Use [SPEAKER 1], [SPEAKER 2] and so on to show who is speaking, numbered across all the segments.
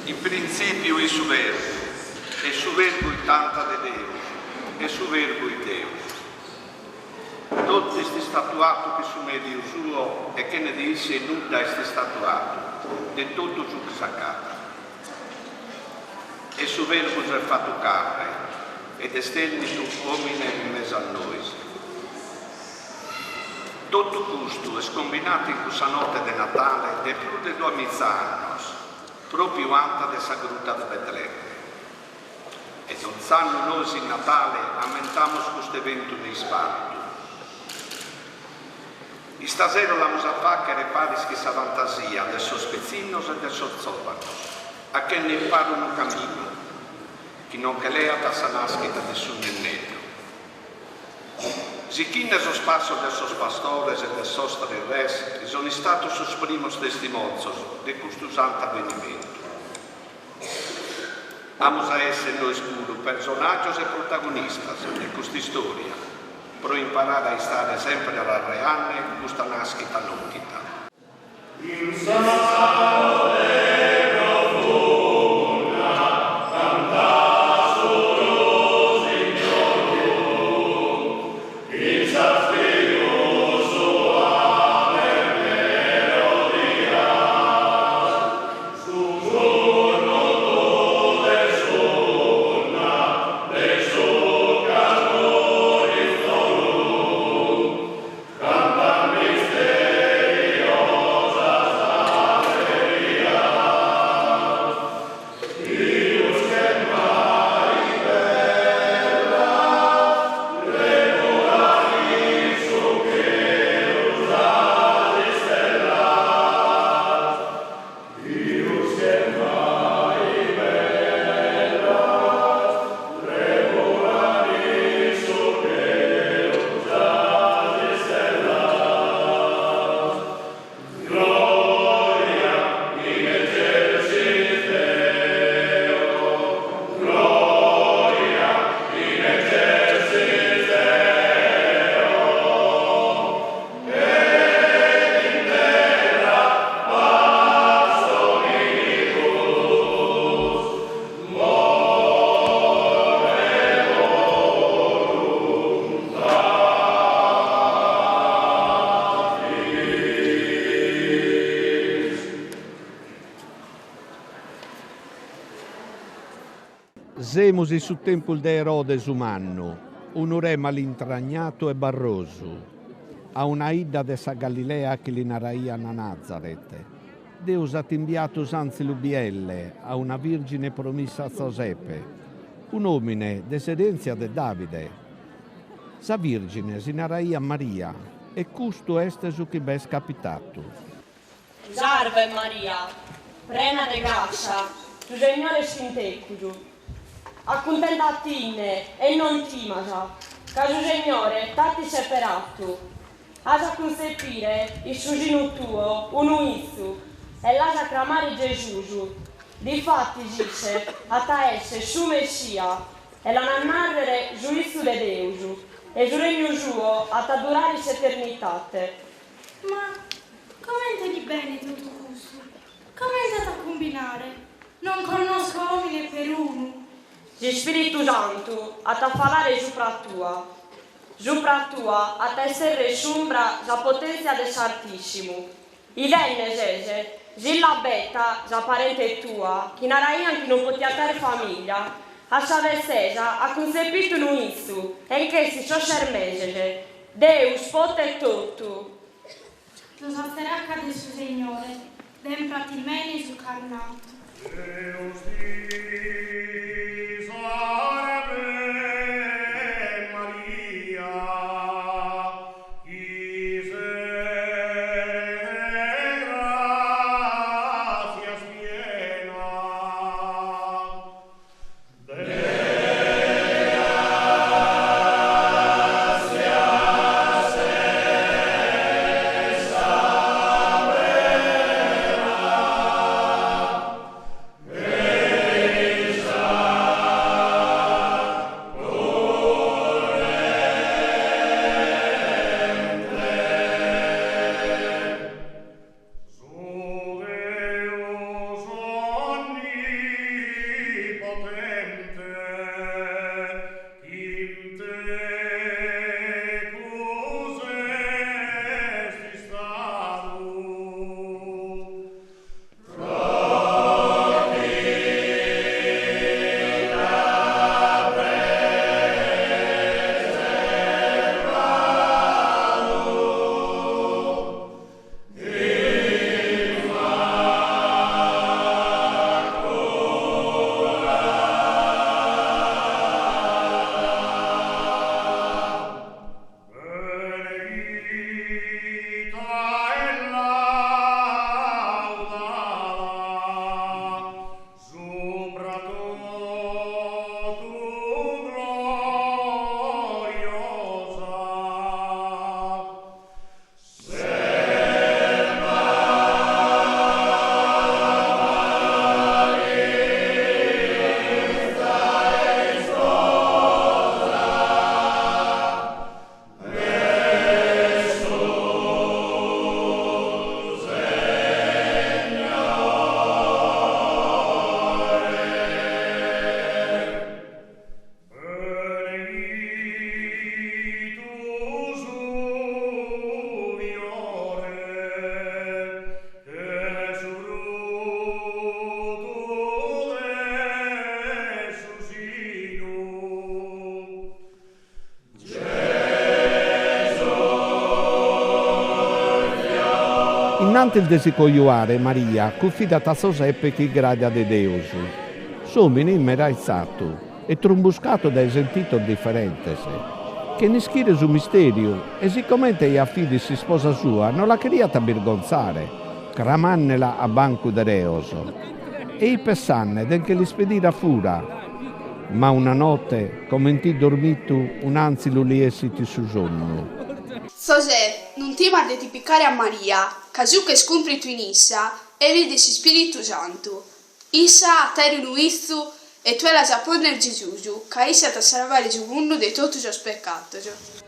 [SPEAKER 1] In printzìpiu it su Verbu, e su Verbu it anta de Deus, e su Verbu it Deus. Totu est istatu atu chin su mèdiu suo e chene de isse nudda est istatu atu, de totu su chi s'acatat. E su Verbu s'est fatu carre ed est 'ènnidu òmine in mesu a nois. Totu custu est combinatu in cussa note de Natale de prus de duamiza annos, pròpiu anta de sa gruta de Betlemme. E donz'annu nois in Natale ammentamus custu eventu de ispantu. Istasero l'amus a fàchere paris chin sa fantasia de sos pitzinnos e de sos zòvanos, achende impare unu caminu chi nos che leat a sa nàschida de su nenneddu. Sichinde sos passos de sos pastores e de sos tres res chi son istatos sos primos testimonzos de custu santu avvenimentu. Amus a èssere nois puru personàgios e protagonistas de custa istòria pro imparare a istare semper arreande custa nàschida nòdida.
[SPEAKER 2] In sa notte profunda canta su rusignolu chin sas pius suaves melodias. Su murmutu de s'unda de su calmu rizolu cantan misteriosas allegrias. Pius che mai bella tremulan in su chelu sas istellas. Pius che mai bellas tremulan in su chelu sas istellas. Gloria in excelsis Deo, gloria in excelsis Deo. Et in terra pax hominibus, bone voluntatis.
[SPEAKER 1] Semus in su tempus de Erode su Mannu, unu re malintragnatu e barrosu, a una 'idda de sa Galilea chi li naraian Nazaret. Deus at imbiatu s'àntzilu Bielle a una vìrgine promissa a Tzosepe, un'òmine de s'erèntzia de Davide. Sa vìrgine si naraiat Maria e custu est su chi b'est capitatu.
[SPEAKER 3] Sarve Maria, prena de grascia, su Segnore est chin tecus. Acuntentatinde e non timas, ca su Segnore t'at isseperatu. As a cuntzepire in su sinu tuo unu 'izu e l'as a cramare Gesùs. Difatis isse at a èssere su Messia e l'an a nàrrere su 'Izu de Deus, e su regnu suo at a durare in s'eternitate.
[SPEAKER 4] Ma comente li benit totu custu? Comente at a cumbinare? Non connosco òmine perunu.
[SPEAKER 3] S'Ispìritu Santu at a falare supra tua. Supra tua at a istèrrere s'umbra sa potèntzia de s'Artìssimu. 'Idende ses, Sillabeta, sa parente tua, chi naraian chi non potiat aer famìglia, a sa betzesa at cuntzepitu unu 'izu e nch'est in sos ses meses. Deus potet totu.
[SPEAKER 4] So sa tzeraca de su Segnore, demprat in mene su ch'as natu.
[SPEAKER 2] Deus ti salve Maria, chi ses de grascias piena.
[SPEAKER 1] Innantis de si cojuare Maria cunfidat a Tzosepe chi gràdia de Deus. S'òmine it meraizatu e trumbuscatu dae sentitos diferentes. Chene ischire su mistèriu e sicomente ja fit s'isposa sua no la cheriat abirgonzare, cramannela a bancu de reos. E it pessanne de nche l'ispedire a fura. Ma una note, comente it dormitu, un'àntzilu li essit in su sonnu.
[SPEAKER 5] Zosè, non timas de ti picare a Maria, ca su ch'est cumpritu in issa 'enit de s'Ispiritu Santu. Issa at aer unu 'izu e tue l'as a ponner Gesùs, ca isse at a sarvare su mundu de totu sos pecatos.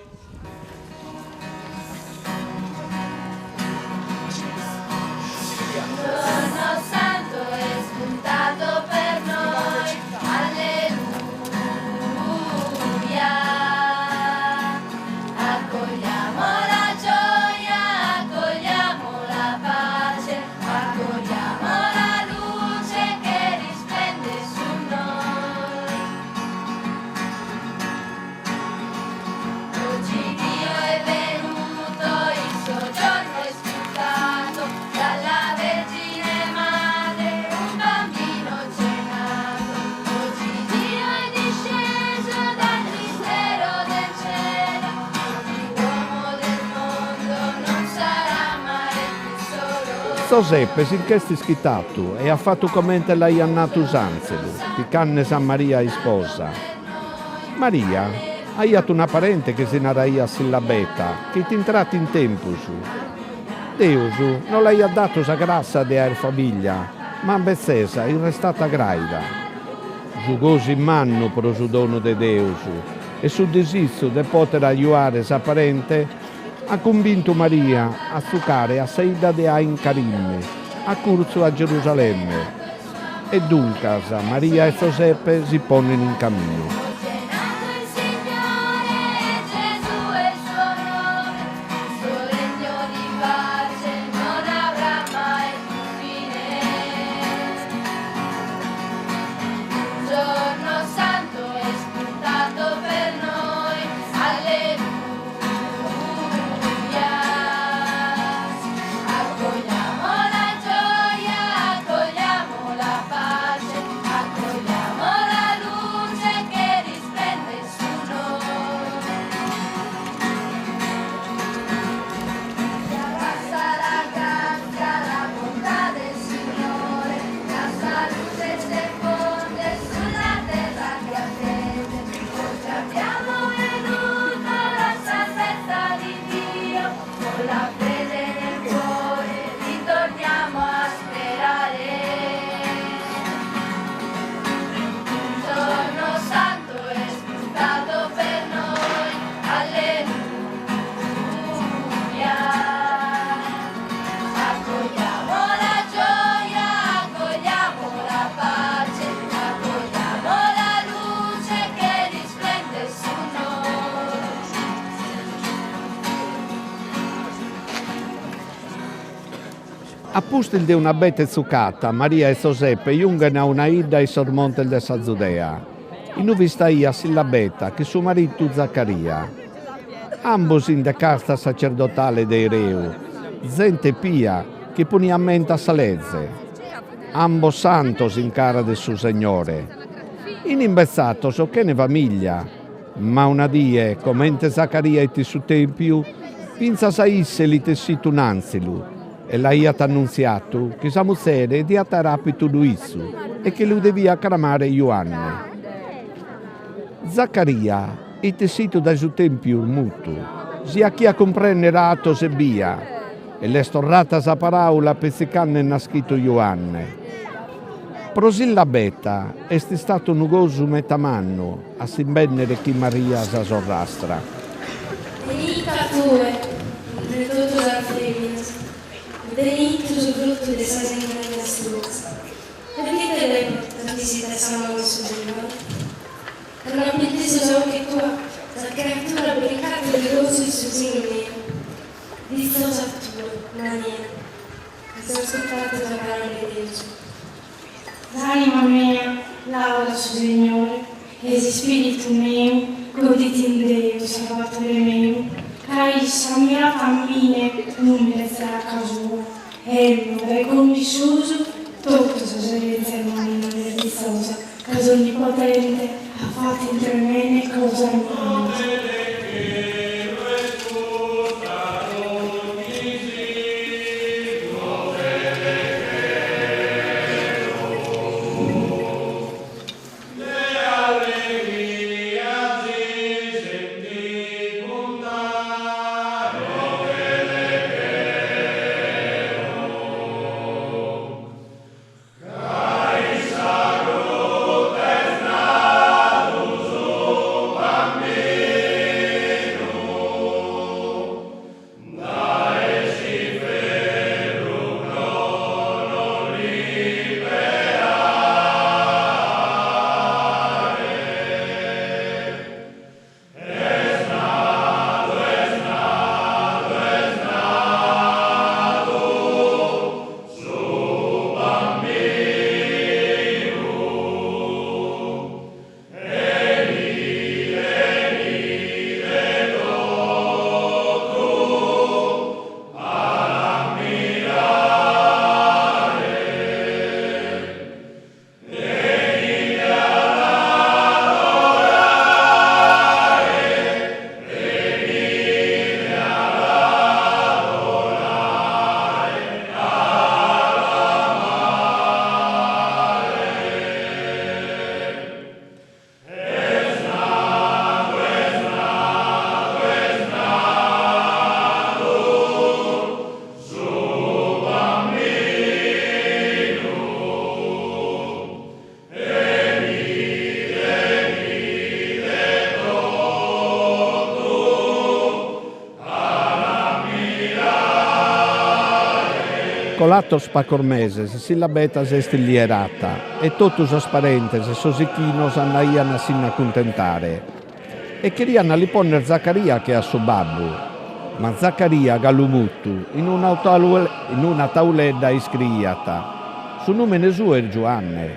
[SPEAKER 1] Tzosepe si nch'est ischitatu e at fatu comente l'aiat natu s'àntzelu, picanne-si a Maria a isposa. Maria aiat una parente chi si naraiat Sillabeta, chi it intrata in tempus. Deus no l'aiat datu sa grassa de aer famiglia, ma a betzesa it restata gràida. Su gosu it mannu pro su donu de Deus e su disitzu de pòtere ajuare sa parente at cumbintu Maria a tzucare a sa 'idda de Ain Karim, a curtzu a Gerusalemme. E duncas Maria e Tzosepe si ponen in caminu. A pustis de una bete tzucata, Maria e Tzosepe junghen a una 'idda in sos montes de sa Zudea, in uve istaiat Sillabeta chin su maritu Zacaria. Ambos in de casta sacerdotale de ereu, zente pia chi poniat mente a sa leze. Ambos santos in cara de su Segnore. In imbetzatos chene famiglia. Ma una die, comente Zacaria it in su tèmpiu, fintzas a isse l'it essitu un'àntzilu e l'aiat annuntziatu chi sa muzere diat aer àpitu unu 'izu e chi lu deviat cramare Juanne. Zacaria it essitu dae su tèmpiu mutu, si 'achiat cumprènnere a atos ebbia, e l'est torrata sa paràula petzi cando est naschitu Juanne. Pro Sillabeta est istatu unu gosu meta mannu a s'imbènnere chin Maria sa sorrastra.
[SPEAKER 4] Beneitta tue intre totu sas feminas, e beneittu su fruttu de sas intragnas tuas. E prite depo t'at sa mama de su Segnore? Cando apo intesu sa 'oche tua, sa creatura at brincatu de gosu in su sinu meu. Ditzosa tue, Maria, ca as ascurtatu sa paraula 'e Deus.
[SPEAKER 6] S'anima mea laudat su Segnore e s'ispiritu meu godit in Deus, Salvatore meu, ca isse ammirat a mie, umile tzeraca sua. Emmo, dae como in susu, totu sas erèntzias mannas est ditzosa, ca s'Onnipotente at fatu intre mene cosas mannas.
[SPEAKER 1] Colatos pacos meses, Sillabeta s'est illierata e totu sos parentes e sos 'ichinos andaian a si nd'acuntentare e cherian a li ponner Zacaria che a su babbu. Ma Zacaria, galu mutu, in una tauledda iscriiat, Su nùmene suo est Giuanne.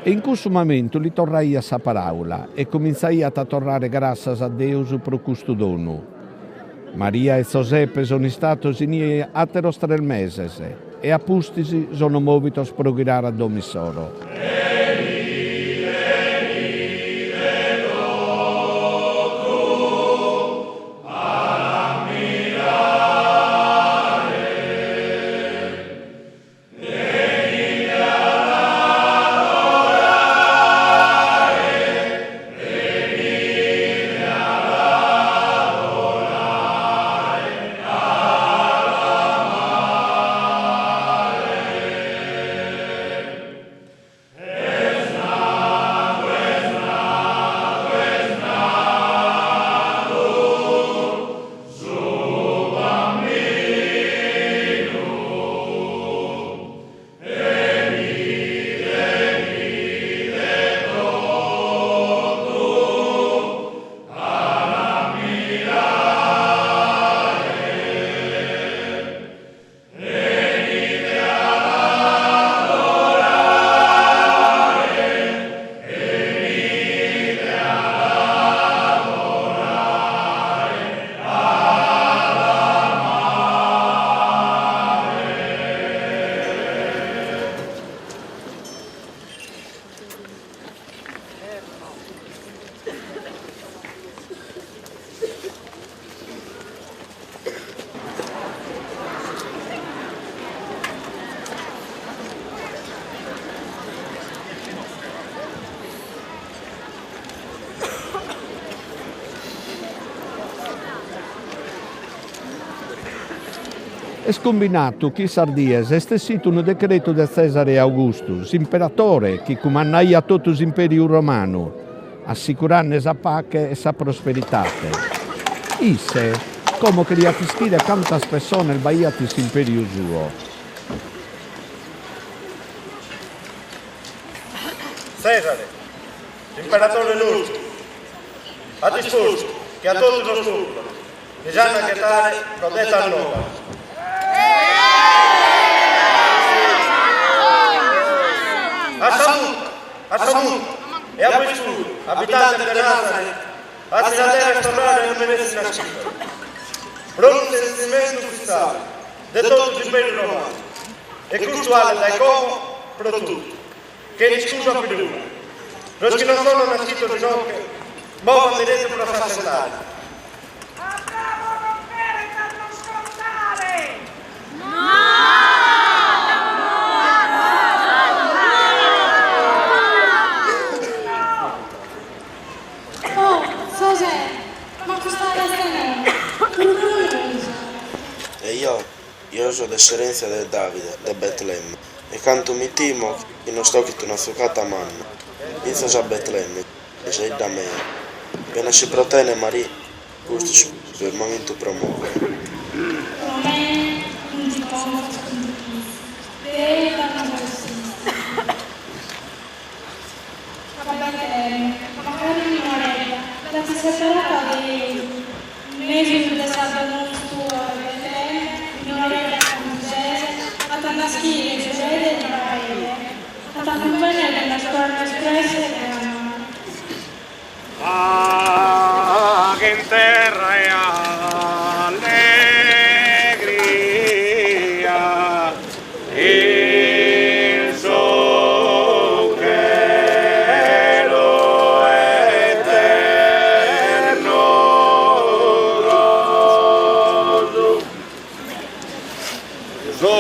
[SPEAKER 1] E in cussu mamentu li torraiat sa paràula e comintzaiat a torrare gràssias a Deus pro custu donu. Maria e Zosepe sono istatos inie àteros tres meses e a pustis sono mòvitos pro ghirare a domo issoro. Est cumbinatu chi sas dies est essitu unu decretu de Tzèsare Augustu, s'imperatore chi cumandaiat totu s'impèriu romanu, assicurande sa pache e sa prosperitate. Isse como cheriat ischire cantas pessones b'aiat in s'impèriu suo.
[SPEAKER 7] Tzèsare, s'imperatore nostru, at dispostu chi a totu sos pòpulos lis ant a ghetare prodetas novas. A sa muta, a sa muta, e a bois puru, abitantes de Nazaret, azis a dever torrare a inue sezis naschidos, pro unu tzensimentu ufitziale de totu s'imperiu romanu. E custu 'alet dae como pro totu, chene iscusa peruna. Sos chi non sono naschitos inoche, movant deretu pro s'assentare.
[SPEAKER 8] Abramo non cheret a nos contare!
[SPEAKER 6] Oh, Zosè, ma custa festa noa, puru pro nois.
[SPEAKER 9] E jeo, jeo so de s'erèntzia de Davide, de Betlemme, e cantu mi timo chi nos tochet una tzucata manna, fintzas a Betlemme, sa 'idda mea. Bena si pro tene, Marì, custu est su peus mamentu pro mòvere.
[SPEAKER 6] Pro mene non ti ponzas contivitzu, Deu t'at sa giustìtzia. A Betlemme, mancari minoredda, l'at isseberada Deus, in mesu de sas domos tuas de Betlemme, minoredda cantu ses, at a naschire su re de Israele, at a cumbenner nos ponner presse de amare.
[SPEAKER 2] Paghe in terra e allegria in su chelu eternu gosu. Su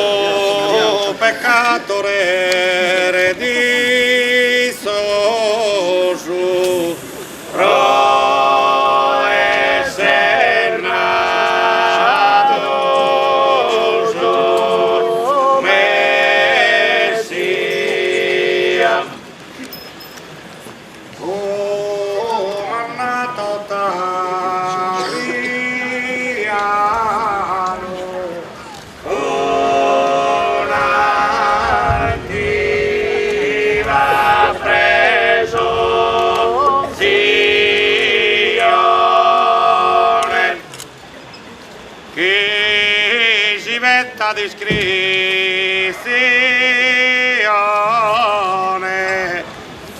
[SPEAKER 2] peccatore redissosu pro esser nadu su Messia.
[SPEAKER 7] Cumannat Ottavianu cun altiva presunzione chi si fettat iscrizione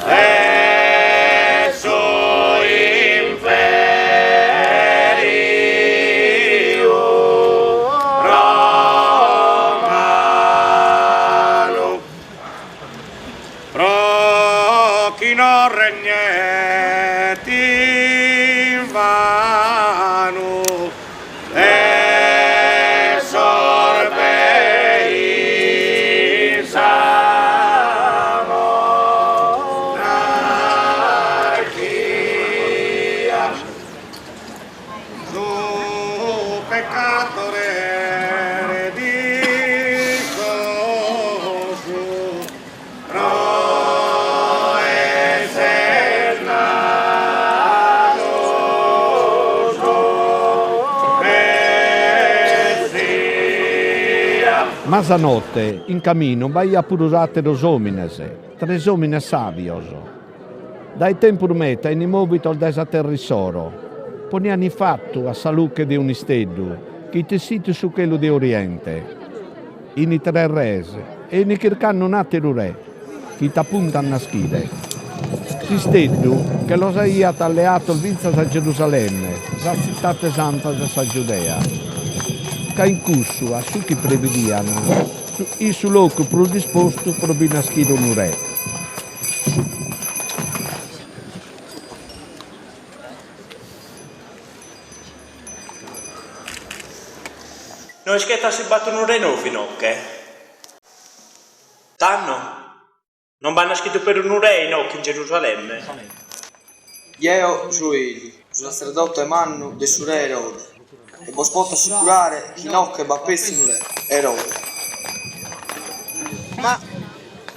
[SPEAKER 7] De su imperiu romanu pro chi no regnet in vanu De s'orbe in sa monarchia. Su peccatore redissosu Pro esser nadu su Messia.
[SPEAKER 1] Ma sa note, in caminu, b'aiat puru àteros òmines, tres òmines sàbios. Dae tempus meta 'ini mòvidos dae sa terra issoro, ponian ifatu a sa luche de un'isteddu chi 'it essitu in su chelu de Oriente. 'Ini tres res e 'ini chircanno un'àteru re chi 'it a puntu a naschire. S'isteddu che los aiat leatos fintzas a Gerusalemme, sa tzitate santa de sa Giudea, ca in cussu, a su chi previdian, 'it su locu prus dispostu pro bi naschire unu re.
[SPEAKER 10] No ischetas si b'at unu re novu inoche? Tando non b'at naschidu perunu re inoche in Gerusalemme?
[SPEAKER 11] Jeo so Eli, su satzerdote mannu de su re Erode, e bos poto assicurare chi inoche b'at petzi unu re, Erode.
[SPEAKER 7] Ma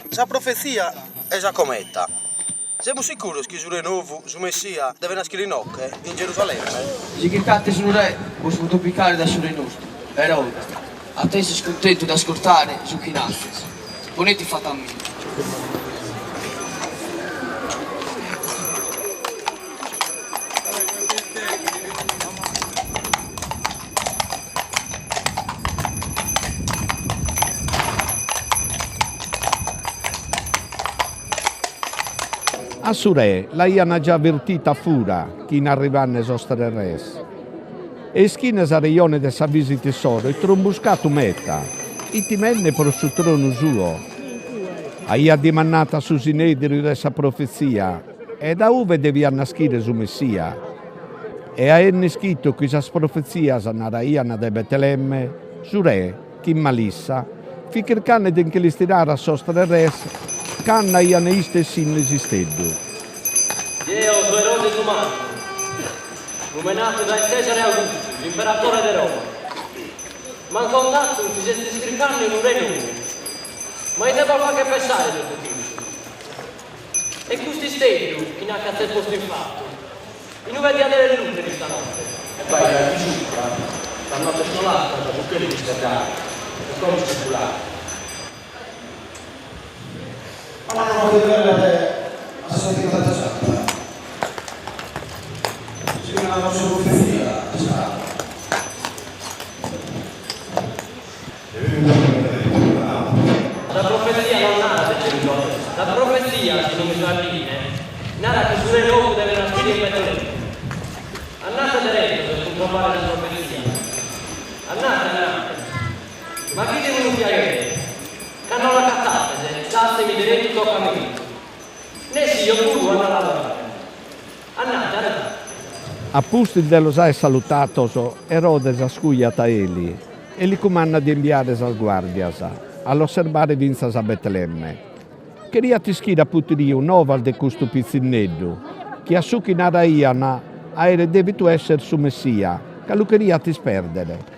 [SPEAKER 7] sa profetzia 'e sa cometa Semus sicuros chi su re novu, su Messia, devet naschire inoche, in Gerusalemme?
[SPEAKER 11] Si chircates unu re, bos poto picare dae su re nostru, Erode. At esser cuntentu de ascurtare su chi natzes. Poneti fatu a mie.
[SPEAKER 1] A su re l'aian già avvertitu a fura chi 'in arrivanne sos tres res. E ischinne sa rejone de sa visita issoro 'it trumbuscatu meta. Fit timende pro su tronu suo. Aiat dimandadu a su Sinèdriu de sa profetzia e da ue deviat naschire su Messia. E aende ischitu chi sas profetzias naraiant de Betelemme, su re, chin malissa, fit chircande de nche lis tirare a sos tres res cando aiant istu essinde s'isteddu.
[SPEAKER 12] Deo so Erode su Mannu, numenadu dae Cesare Augustu, s'imperatore de Roma. M'ant contadu chi sezis chircande unu re nou. Ma ite bos faghet pensare totu custu? E custu isteddu chi nachi azes postu in fatu, in ue diat dever lùghere istanote?
[SPEAKER 13] E b'aiat chi subra sas notes coladas su chelu isteddadu e como istipuladu.
[SPEAKER 14] Ma una note bella de a sa Trinità Santa. Si una nostra profezia est stata.
[SPEAKER 12] Sa profetzia non narat de Gerusalemme. Sa profetzia, si non mi sballio, narat chi su re nou devet naschire in Betlemme. Andate deretos a cumprobare sa profetzia. Andate, andate. Ma faghide unu piaghere, cando l'acatates, dassemi deretu tocamentu. Nessi eo puru ando a l'adorare. Andate, andate.
[SPEAKER 1] A pustis de los aer salutatos, Erodes ascugliat a Eli e li cumandat de imbiare sas guardias a l'osserbare fintzas a Betlemme. Cheriat ischire a putiriu novas de custu pitzinneddu, chi a su chi naraian aeret devitu esser su Messia, ca lu cheriat isperdere.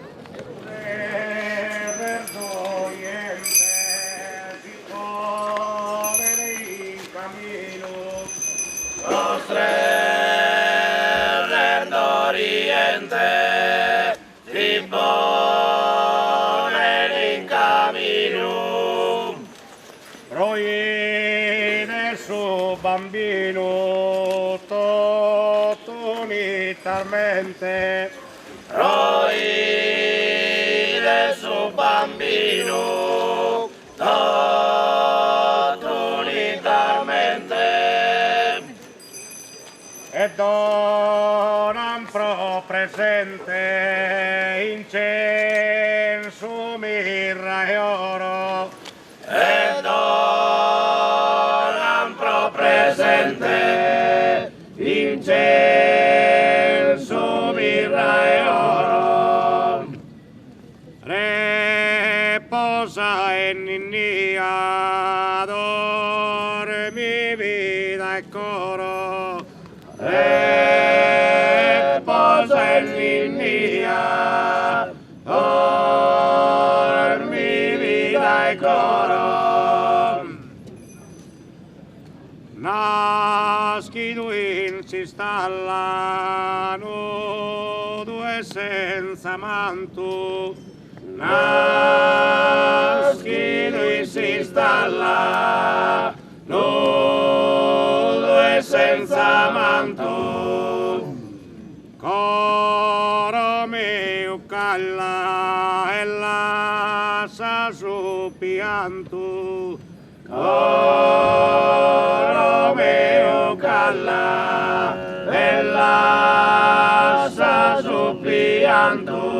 [SPEAKER 7] Bambinu totu unitamente.
[SPEAKER 2] Pro 'ider su Bambinu totu unitamente.
[SPEAKER 7] E donan pro presente incensu, mirra e oro.
[SPEAKER 2] E donan pro presente incensu, mirra e oro.
[SPEAKER 7] Reposa e ninnia, dormi vida e coro.
[SPEAKER 2] Reposa e ninnia, dormi vida e coro.
[SPEAKER 7] Naschidu in s'istalla, nudu e senza mantu.
[SPEAKER 2] Naschidu in s'istalla, nudu e senza mantu.
[SPEAKER 7] Coro meu calla e lassa su piantu.
[SPEAKER 2] Coro meu calla e lassa su piantu.